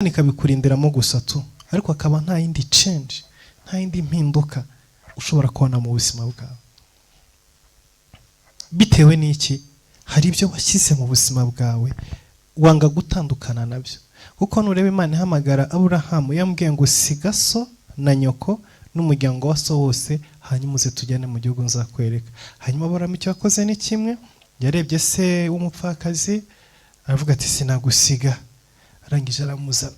Ikabikurindiramo gusa tu, ariko akaba nta yindi change, nta yindi mpinduka ushobora kubona mu buzima bwawe. Bitewe n'iki? Hari ibyo washyize mu buzima bwawe, wanga gutandukana nabyo. Kuko nureba Imana ihamagara Aburahamu, yambwiye ngo: "Siga so na nyoko n'umuryango wa so wose, hanyuma uze tujyane mu gihugu nzakwereka." Hanyuma Aburahamu icyo yakoze ni kimwe: yarebye se w'umupfakazi, aravuga ati: "Sinagusiga." Arangije aramuzana.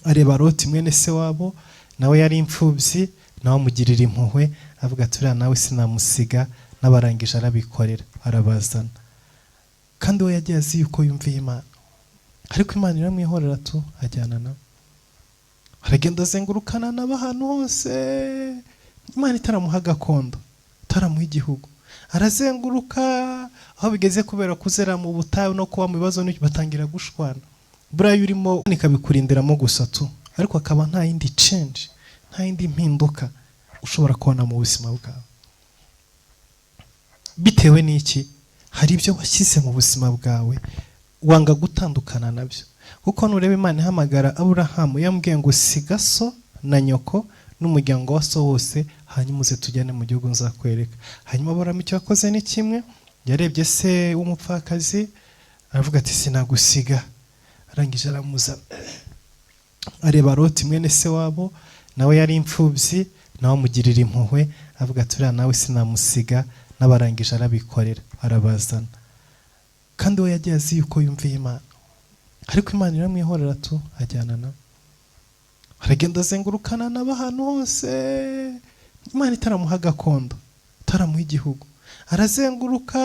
Areba Loti mwene se wabo, nawe yari imfubyi, nawe amugirira impuhwe, avuga ati: "Uriya nawe sinamusiga." N'abarangije arabikorera, arabazana. Kandi we yagiye azi yuko yumviye Imana, ariko Imana iramwihorera tu, ajyana nawe. Aragenda, azengurukana nabo ahantu hose. Imana itaramuha gakondo, itaramuha igihugu. Arazenguruka, aho bigeze kubera kuzera mu butayu no kuba mu bibazo, batangira gushwana. Buriya urimo ikabikurindiramo gusa tu, ariko akaba nta yindi change, nta yindi mpinduka ushobora kubona mu buzima bwawe. Bitewe n'iki? Hari ibyo washyize mu buzima bwawe, wanga gutandukana nabyo. Kuko nureba Imana ihamagara Aburahamu, yambwiye ngo: "Siga so na nyoko n'umuryango wa so wose, hanyuma uze tujyane mu gihugu nzakwereka." Hanyuma Aburahamu icyo yakoze ni kimwe: yarebye se w'umupfakazi, aravuga ati: "Sinagusiga." Arangije aramuzana. Areba Loti mwene se wabo, nawe yari imfubyi, nawe amugirira impuhwe, avuga ati: "Uriya nawe sinamusiga." N'abarangije arabikorera, arabazana. Kandi we yagiye azi yuko yumviye Imana, ariko Imana iramwihorera tu, ajyana nawe. Aragenda, azengurukana nabo ahantu hose. Imana itaramuha gakondo, itaramuha igihugu. Arazenguruka,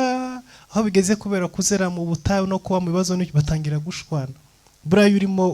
aho bigeze kubera kuzera mu butayu no kuba mu bibazo, batangira gushwana. Buriya urimo